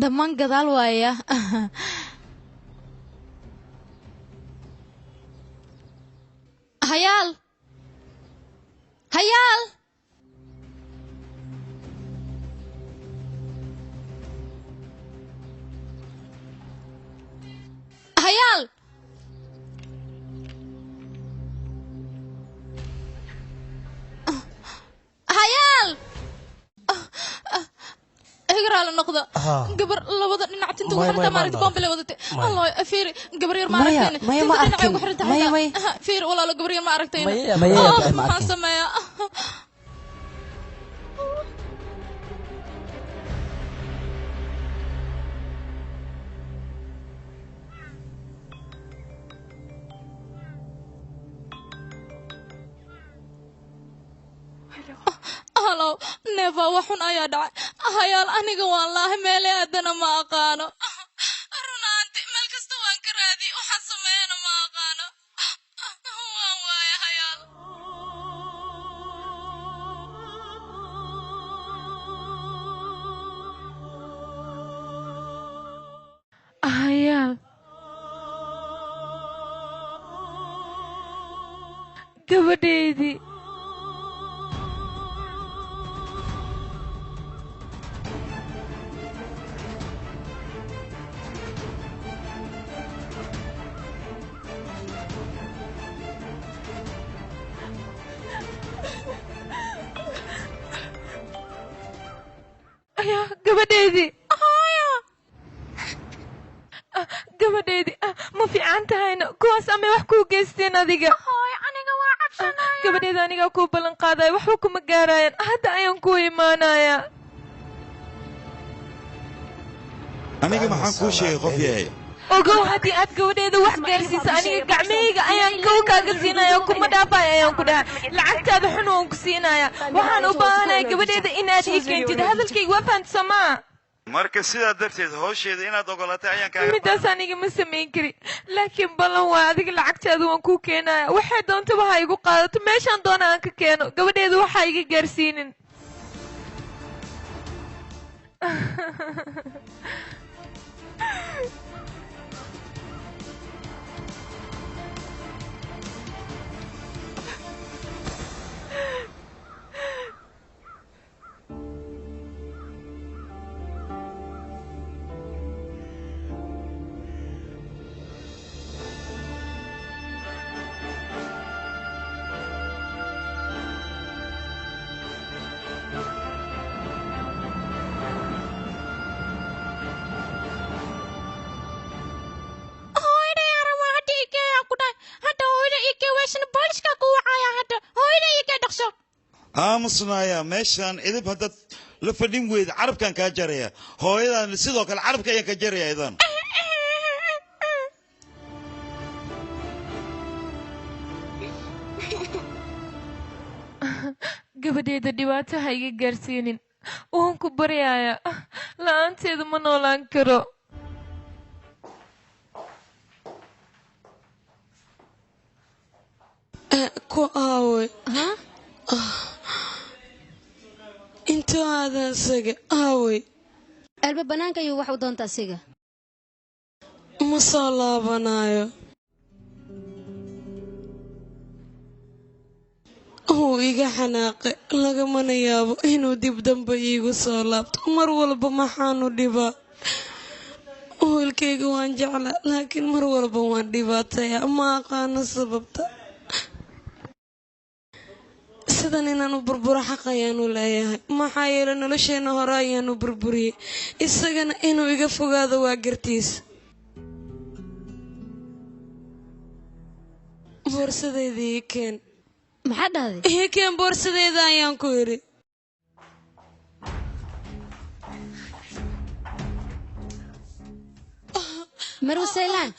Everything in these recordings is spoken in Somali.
Dhammaan gadaal waaya. Hayaal, hayaal, hayaal. Hayaal, higraala noqda. Gabar labada dhinac tinta ugu xirta maaragta, bombale wadatay. Allah, fiiri, gabar yar ma aragteen? Maya, ma tinta dhinacay arkin. ugu xiran Maya, tahay. maya. Fiiri walaalo, gabar yar ma aragteen? Maya, maya, ma Maxaan arkin. sameeyaa? Halow neefa, wax xun ayaa dhacay. Hayaal, aniga waan laahay, meele aadana ma aqaano. Runaanti meel kasta waan ka raadiyey, waxaan sameeyana ma aqaano, waan waaya hayaal. Hayaal, gabadhaydii. Ayaa gabadhaydii, gabadhaydii, ma fiican tahayna? Kuwaas amay wax kuu geysteen adiga? Aniga waa cabsanaya. Gabadhayda, anigaa kuu ballan qaadaya, waxba kuma gaarayaan. Hadda ayaan kuu imaanayaa. Aniga maxaan kuu sheegay, qof yahay? Ogow, haddii aad gabadheeda wax gaarsiiso, aniga gacmahayga ayaan kow kaaga siinaya, kuma dhaafaya ayaan ku dhahay. Lacagtaada xun waan ku siinaya. Waxaan u baahanahay gabadheeda inaad ii keentid. Hadalkayga waa fahamta, soomaa? Marka sidaa darteed hawsheeda inaad ogolatay ayaan kaaga Midaas aniga ma samayn kari, laakiin ballan waa, adiga lacagtaada waan kuu keenaya. Waxay doontaba ha igu qaadato, meeshaan doona aan ka keeno, gabadheeda waxaa iga gaarsiinin. Hooyada yaa rabaa hadda, ikee ayaan ku dhahay. Hadda hooyada ikee, weeshana booliska ku wacaya. Hadda hooyada ikee, dhaqso. Aamusnaaya meeshaan idib haddaad la fadhin weyda, carabkaan kaa jaraya. Hooyadan sidoo kale carabka ayaan ka jaraya idan. Gabadheeda dhibaato ha iga gaarsiinin, waan ku baryayaa. La-aanteedu ma noolaan karo. Ku aaway intuu aadan isaga aaway? Alba bannaanka ayuu wax u doonta asiga. Ma soo laabanayo? Wuu iga xanaaqay, lagamana yaabo inuu dib dambe iigu soo laabto. Mar walba maxaanu dhibaa wiilkayga? Waan jeclaa, laakiin mar walba waan dhibaatayaa, ma aqaano sababta. Sidan inaan u burburo xaq ayaanu leeyahay, maxaa yeelay nolosheenna hore ayaanu burburiyey. Isagana inuu iga fogaado waa gartiis. Boorsadayda ii keen. Maxaa dhahday? Ii keen boorsadayda ayaan ku idhi. Marwa Saylaan,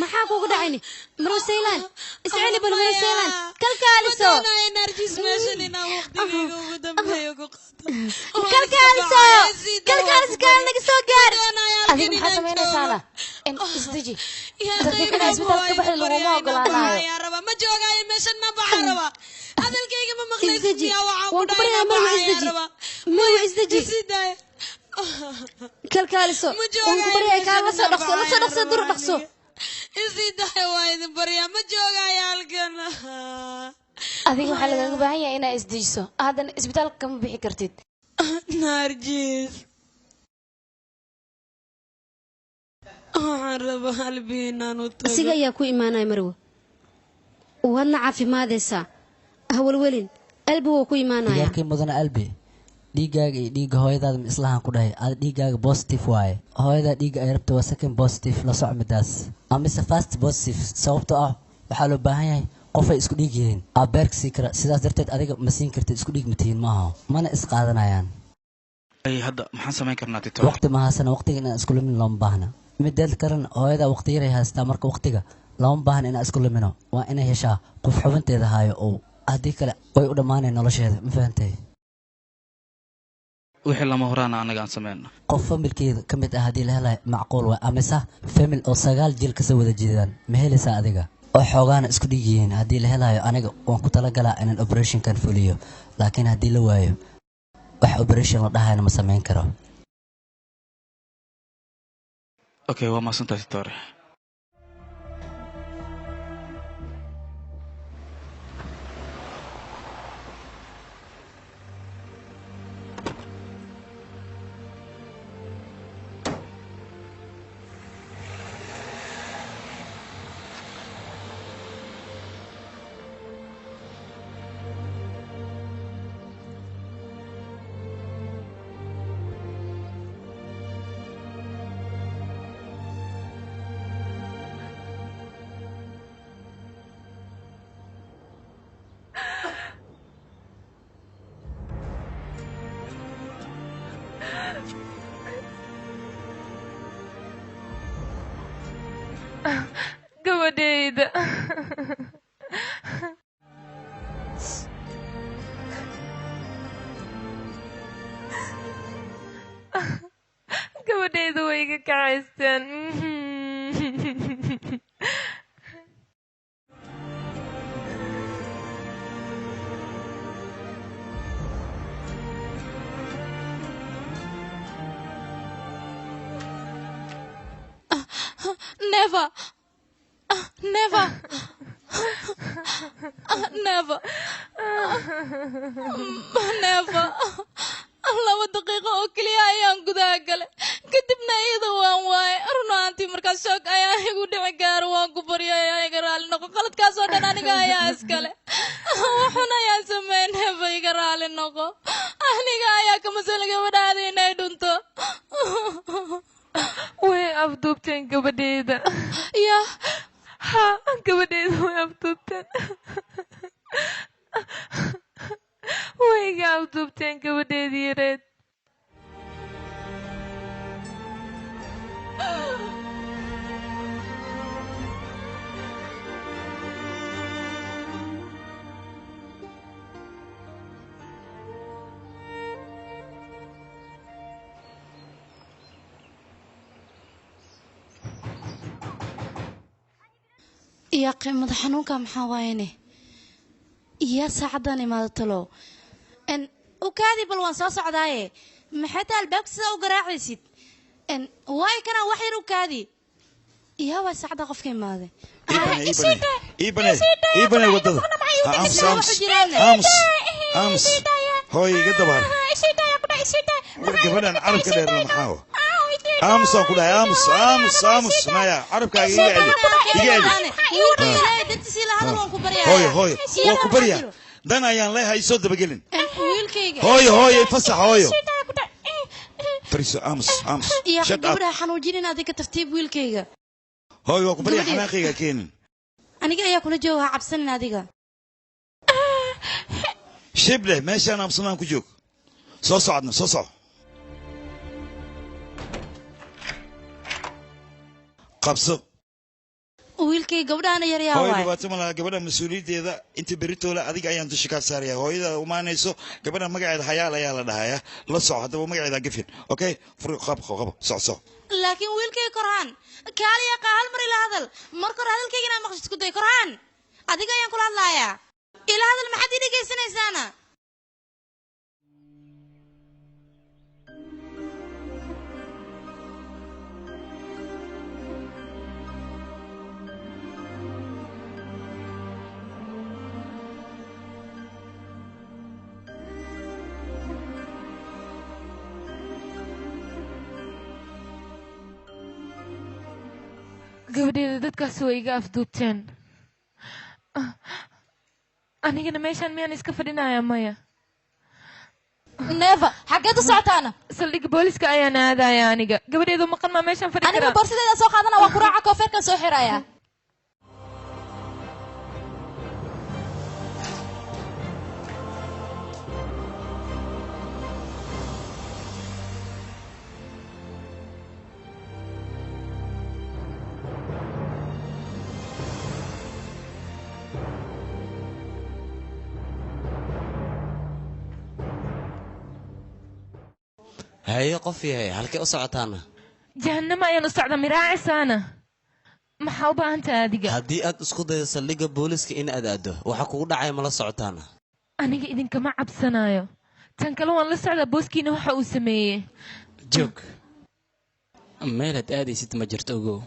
maxaa kugu dhacayni? Marwa Saylaan, isceli bal. Marwa Saylaan, kalkaaliso. Narjis, meeshan inaan waqtigayga ugu dambeeyo ku qaato. Kalkaaliso, kalkaaliso, kaal naga soo gaar. Adiga maxaa samaynaysaana? In isdeji tartiib, inaad isbitaalka ka baxda laguma ogolaanayo. Raba ma joogaayo meeshan, ma baxaa rabaa. Hadalkayga ma maqlaysid? Isdeji. Miyaa waxaan ku Waan ku dhahay baryayaa, inaan Marwa, baxayaa isdeji. rabaa. Marwa, isdeji. Isii daaya. Kalkaaliso waan ku baryayaa, kaa la soo dhaqso, la soo dhaqso, duru dhaqso. Isii daaya, waa idin baryaa, ma joogaya halkan. Adiga waxaa lagaaga baahan yahay inaa isdejiso, haddana isbitaalka kama bixi kartid. Naarjiis, waxaan rabaa Albi inaan u tago. Asiga ayaa ku imaanaya marwo, waadna caafimaadaysaa, hawalwelin, Albi wuu ku imaanaya. Digaarkii mudane Albi, dhiiggaaga iyo dhiigga hooyadaada ma islahan ku dhahay? Aada dhiiggaaga positive waaye, hooyadaa dhiigga ay rabta waa second positive, la soc midaas, amise first positive, sababtoo ah waxaa loo baahan yahay qofay isku dhiig yihiin aa beerka sii kara. Sidaas darteed adiga ma siin kartid, isku dhiig ma tihiin, maaha, mana isqaadanayaan. Ay, hadda maxaan samayn karnaa, doctor? Waqti ma haysana, waqtiga inaan isku lumin looma baahna. Mideed kalena hooyada waqti yaray haystaa, marka waqtiga looma baahna inaan isku lumino. Waa inay heshaa qof xubinteeda haayo, oo haddii kale way u dhammaaneen nolosheeda, ma fahantay? Wixii lama horaana annaga aan sameyno. Qof familkeeda ka mid ah haddii la helayo macquul waay, amise famil oo 9 jiil kasoo wada jeedaan ma helaysaa adiga, oo xoogaana isku dhig yihiin haddii la helayo, aniga waan ku talagalaa inaan operationkan fuliyo, laakiin haddii la waayo wax operation la dhahayna ma samayn karo. Okay, waa mahadsantahay, doctor. Gabadhayda. Gabadhayda way iga kacaysteen. Never. Never. Never. Never. 2 daqiiqo oo keliya ayaan gudaha galay, kadibna iyada waan waayay. Run ahaantii markaas shock ayaa igu dhici gaaro. Waan ku baryaya, iga raali noqo, qaladkaas oo dhan aniga ayaa iskale, waxun ayaan sameyn. Never, iga raali noqo, aniga ayaa ka mas'uula gabadhaada inay dhunto. Way afduubteen gabadhayda. Ya? Ha, gabadhayda way afduubteen, way iga afduubteen gabadheydii yareed. Yaa madax xanuunka maxaa waayane? Yaa saacaddan imaado talow? N ukaadi bal, waan soo socdaaye. Maxay tahay albaabka sidaa u garaacaysid? N waay kana, wax yar ukaadi. Yaa waay saacadda qofka imaaday? Iibane, iibane wadada. Aamus, aamus, aamus, aamus. Hooy, iga dabaar. War gabadhan carabka dheerna maxaa wa? Aamusaan ku dhahay, aamus, aamus, aamus. Maya, carabkaaga iga celi, iga celi. Wiilka Ilaahay dartiisii la hadal, waan ku baryayaa. Hooyo, hooyo, waa ku baryaa, dan ayaan leeyahay, isoo dabagelin. Wiilkayga. Hooyo, hooyo, fasax, hooyo, fariiso, aamus, aamus. Yaa Shut up. gabadha xanuujinin adiga, tartiib wiilkayga. Hooyo, waa ku baryaa. Gabadheeda. Xanaaqayga keenin. Aniga ayaa kula jooga, ha cabsanin adiga. Shibleh, meeshaan aamusanaan ku joog. Soo socodna, soo soco, qabso. Wiilkayga, gabdhahana yaryaa Hooyo, waay. dhibaato ma laha. Gabadha mas-uuliyaddeeda inta beritoola adiga ayaan dusha kaa saaraya. Hooyada umaanayso, gabadha magaceeda Hayaal ayaa la dhahayaa, la soco haddaba, magaceeda gafin. Okay, fur, qab, qabo, soc, soc. Laakiin wiilkayga Korhaan, kaaliya qaa, hal mar ila hadal. Marka hore hadalkayga inaa maqshid isku day. Korhaan, adiga ayaan kula hadlayaa, ila hadal. Maxaad ii dhegaysanaysaana? Gabadheeda dadkaas way iga afduubteen. Anigana meeshaan miyaan iska fadhinayaa maya? Neeva, xaggeed u socotaana? Saldhigga booliska ayaan aadaya aniga. Gabadheedu maqan maa meeshaan fadhi Aniga karaa? boorsadeeda soo qaadana, waa ku raaca, koofeerkan soo xiraya. Haye, qof yahay, halkee u socotaana? Jahannamo ayaan u socdaa, miraacisaana. Maxaa u baahan tahay adiga? Haddii aad isku daydo saldhigga booliska in aad aaddo, waxa kugu dhacaya mala socotaana? Aniga idinkama cabsanayo. Tan kale, waan la socdaa booskiina waxa uu sameeyey. Joog, meelaad aadaysid ma jirto, ogow.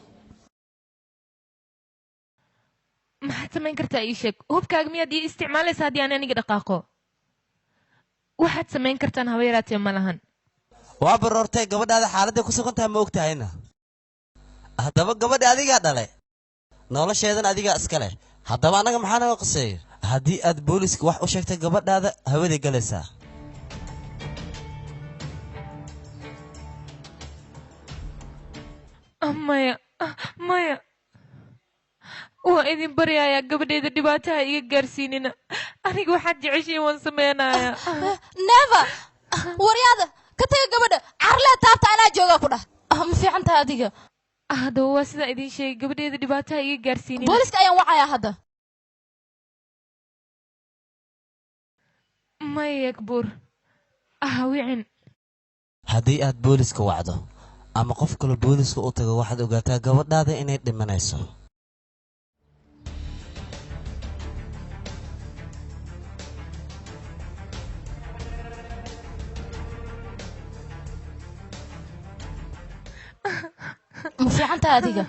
Maxaad samayn kartaa, ii sheeg? Hubkaaga miyaad ii isticmaalaysa haddii aan aniga dhaqaaqo? Waxaad samayn kartaan haba yaraatee ma lahan. Waa baroortay, gabadhaada xaaladday ku sugan tahay ma og tahayna? Haddaba gabadha adigaa dhale, nolosheedan adigaa iska leh. Haddaba annaga maxaa naga qoseeyo? Haddii aad booliska wax u sheegtay, gabadhaada hawaday galaysaa. Maya, maya, waa idin baryayaa, gabadheeda dhibaataha iga gaarsiinina. Aniga waxaad jeceshiin waan sameynayaa. Neeva, waryaada ka taga gabadha, carlee taabta, anaa joogaa ku dhah. Ma fiican tahay adiga? Haddaba waa sidaan idin sheegay, gabadheeda dhibaataha iga gaarsiinina. Booliska ayaan wacayaa hadda. Maya, Yakbuur, ah wicin. Haddii aad booliska wacdo ama qof kale booliska u tago, waxaad ogaataa gabadhaada inay dhimanayso. Ma fiican tahay adiga?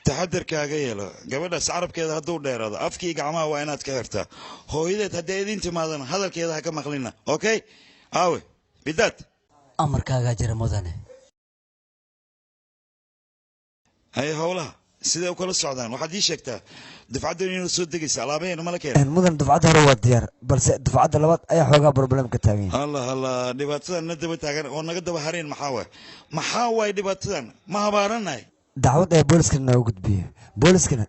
Taxadarkaaga yeelo gabadhaas, carabkeeda hadduu dheeraado, afkii gacmaha waa inaad ka xirtaa. Hooyadeed hadday idin timaadana, hadalkeeda ha ka maqlina. Okay, aawe bidaad? Amarkaagaa jira, mudane. Haye, howlaha sidee u kala socdaan? Waxaad ii sheegtaa dufcaddan inuu soo degaysa alaabaheena mala keena? Mudan, dufcadda hore waa diyaar, balse dufcadda labaad ayaa xoogaa problem ka taagan yahay. Allah Allah, dhibaatadan na daba taagan oo naga daba hareen maxaa waay? Maxaa waay dhibaatadan? Ma habaaranahay? Dacwad ayaa booliskana nooga gudbiyey, booliskana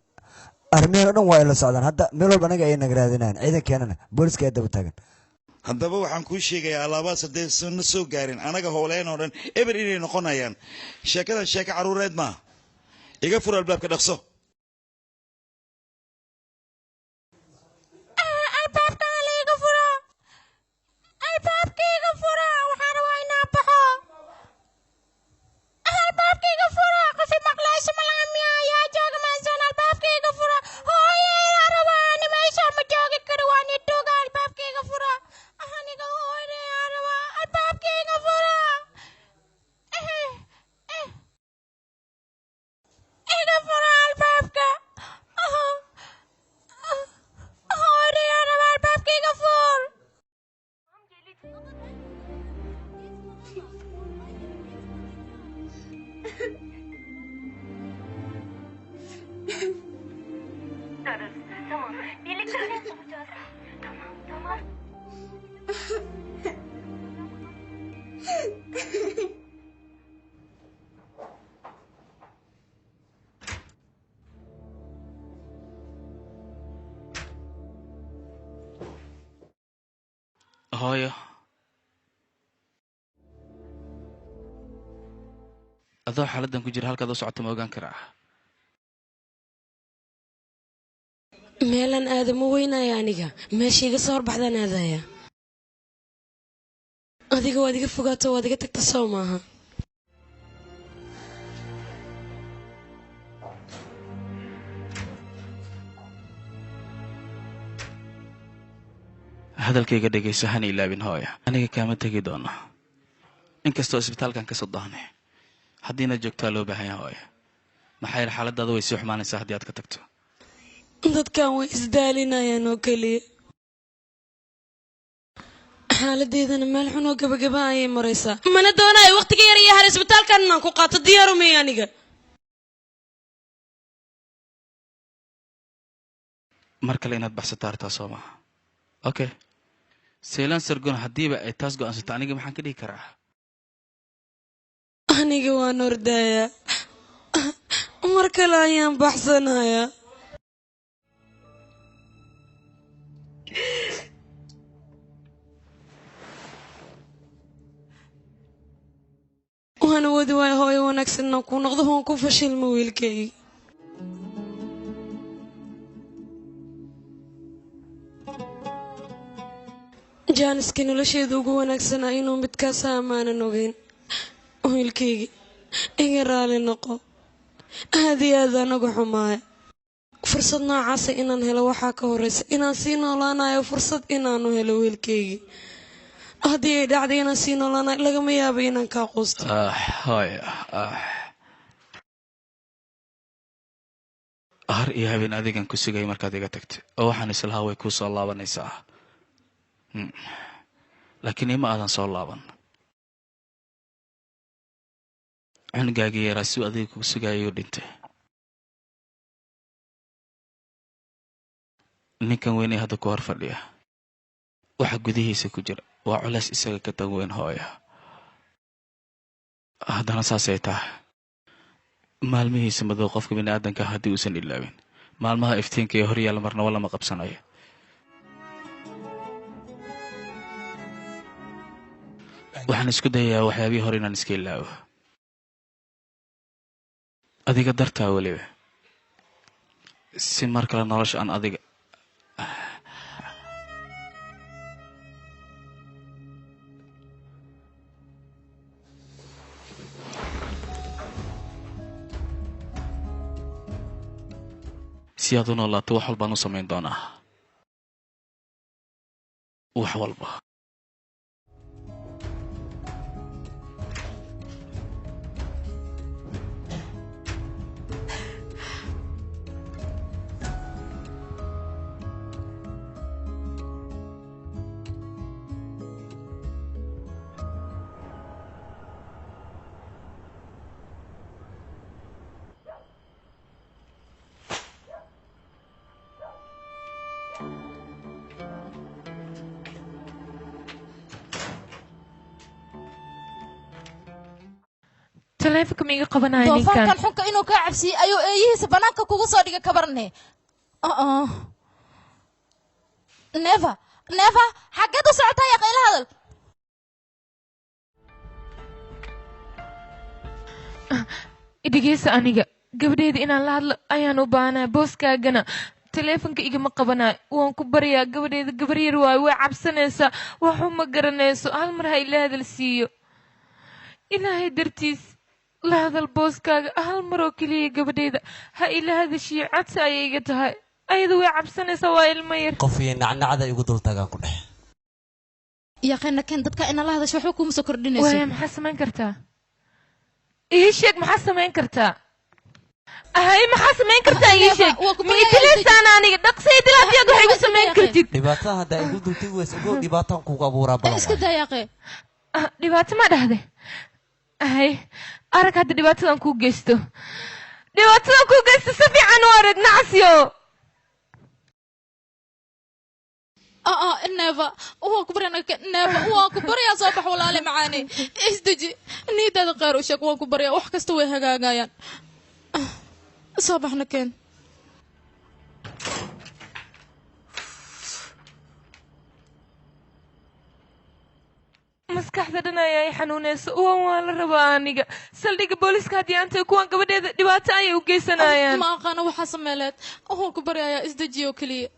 arrimahan o dhan waa ay la socdaan. Hadda meel walba anaga ayay naga raadinayaan, ciidankeenana booliska ayaa daba taagan. Haddaba waxaan kuu sheegayaa, alaabahaas hadday na soo gaarin, anaga howleen oo dhan eber inay noqonayaan. Sheekadan sheeko carruureed maaha. Iga fur albaabka, dhaqso. Albaabka layga furo, albaabkayga fura, waxaan rabaa inaan baxo. Albaabkayga fura, qofi maqlayso malaha miya? Yaa jooga meeshaan? Albaabkayga fura, hooyayaan rabaa. Ani meeshaan ma joogi karo, waan idhuga. Albaabkayga fura, aniga hooyayaan rabaa. Albaabkayga fura, iga fura albaabka. Hooyayaan rabaa, albaabkayga fur. Tamam. Birlikte olacağız. Tamam, tamam. Hooyo, adoo xaaladdan ku jira halkaad u socota ma ogaan karaa? Meelaan aada ma weynaya aniga, meesha iga soo horbaxdaan aadaya. Adiga waad iga fogaato, waad iga tagta, soo maaha? Hadalkayga dhegayso, hana ilaabin hooyo, aniga kaama tegi doono, inkastoo isbitaalkan ka soo daahnay. Haddiina joogtaa loo baahan yahay hooyo, maxaa yeele xaaladaada way sii xumaanaysaa haddii aad ka tagto. Dadkan way isdaalinayaan oo keliya. Xaaladeedana meel xun oo gabagaba ayay maraysaa. Mana doonayo waqtiga yar iyo har isbitaalkan inaan ku qaato diyaaru maya aniga. Mar kale inaad baxsato artaa soo maaha. Okay, Seylan Sargon, haddiiba ay taas go'aansato, aniga maxaan ka dhihi karaa? Aniga waan ordayaa, mar kale ayaan baxsanayaa. Waan awoodi waaya hooyo wanaagsan inaan ku noqdo, waan ku fashilma wiilkayga. Jaaniskii nolosheeda ugu wanaagsanaa inuu midkaas amaanan ogeyn. Wiilkaygi, iga raali noqo, aad iyo aad anagu xumaaya. Fursad noocaasa inaan helo waxaa ka horeysa inaan sii noolaanayo, fursad inaanu helo wiilkaygii. Haddii ay dhacday inaan sii noolaanayo, lagama yaabo inaan kaa quusto. Hooyo, har iyo habeen adigan ku sugayay markaad iga tagtay, oo waxaan islahaa way kuu soo laabanaysaa, laakiin ima aadan soo laaban. Cunugaagii yaraa si uu adiga kugu sugayayuu dhintay. Ninkan weynay hadda ku hor fadhiya, waxa gudihiisa ku jira waa culays isaga ka tan weyn hooya. Haddana saasay tahay, maalmihiisa madow qofka biniaadanka haddii uusan ilaawin, maalmaha iftiinka ee horyaalla marnaba lama qabsanayo. Waxaan isku dayayaa waxyaabihii hore inaan iska ilaawo, adiga dartaa weliba, si mar kale nolosha aan adiga si aad u noolaato wax walbaan u samayn doonaa, wax walba. Taleefanka ma iga qabanaya ninkan? Doofaarkan xunka inuu kaa cabsiiyey ayuu eeyihiisa bannaanka kugu soo dhigay. Kabarne, Neva, Neva, xaggeed u socotaa? Yaa qayla hadal. Dhegeysa, aniga gabadheeda inaan la hadlo ayaan u baahanaya, booskaagana taleefanka igama qabanayo. Waan ku baryaa, gabadheeda gabar yar waayo, way cabsanaysaa, waxu ma garanayso. Hal mar ha ila hadal siiyo, Ilaahay dartiis la hadal booskaaga hal mar oo keliya. Gabadheeda ha ila hadashiyo, codsi ayay iga tahay. Ayada way cabsanaysaa, waa ilmo yar. Qof iyo nacnacda igu dul tagaan ku dhex. Yaqaana ken, dadka ina la hadasho waxba kuuma soo kordhinayso. Waaya, maxaa samayn kartaa? Ii sheeg, maxaa samayn kartaa? Hay, maxaa samayn kartaa? Ii sheeg. Ma idilaysaan aniga? Dhaqsa idil haddii aad wax igu samayn kartid. Dhibaatada haddaa igu dul tagi weysa, ogow dhibaataan kugu abuuraa balan. Iska daa yaaqe. Dhibaato ma dhahde? Hay, arag hadda dhibaatadan kuu geysto, dhibaatadan kuu geysto si fiican u arag, nacasyo. Neva, waan ku baryaa, Neva, waan ku baryaa, soo bax walaale macaane, isdeji, niidaada khayr u sheeg. Waan ku baryaa, wax kasta way hagaagayaan, soo baxna keen. Maskaxda dhan ayaa i xanuunayso. Uwan waa la rabaa aniga saldhigga booliska haddii aan tahay, kuwan gabadheeda dhibaato ayay u geysanayaan. Ma aqaano waxaa sameeleed, waan ku baryayaa, isdejiyo keliya.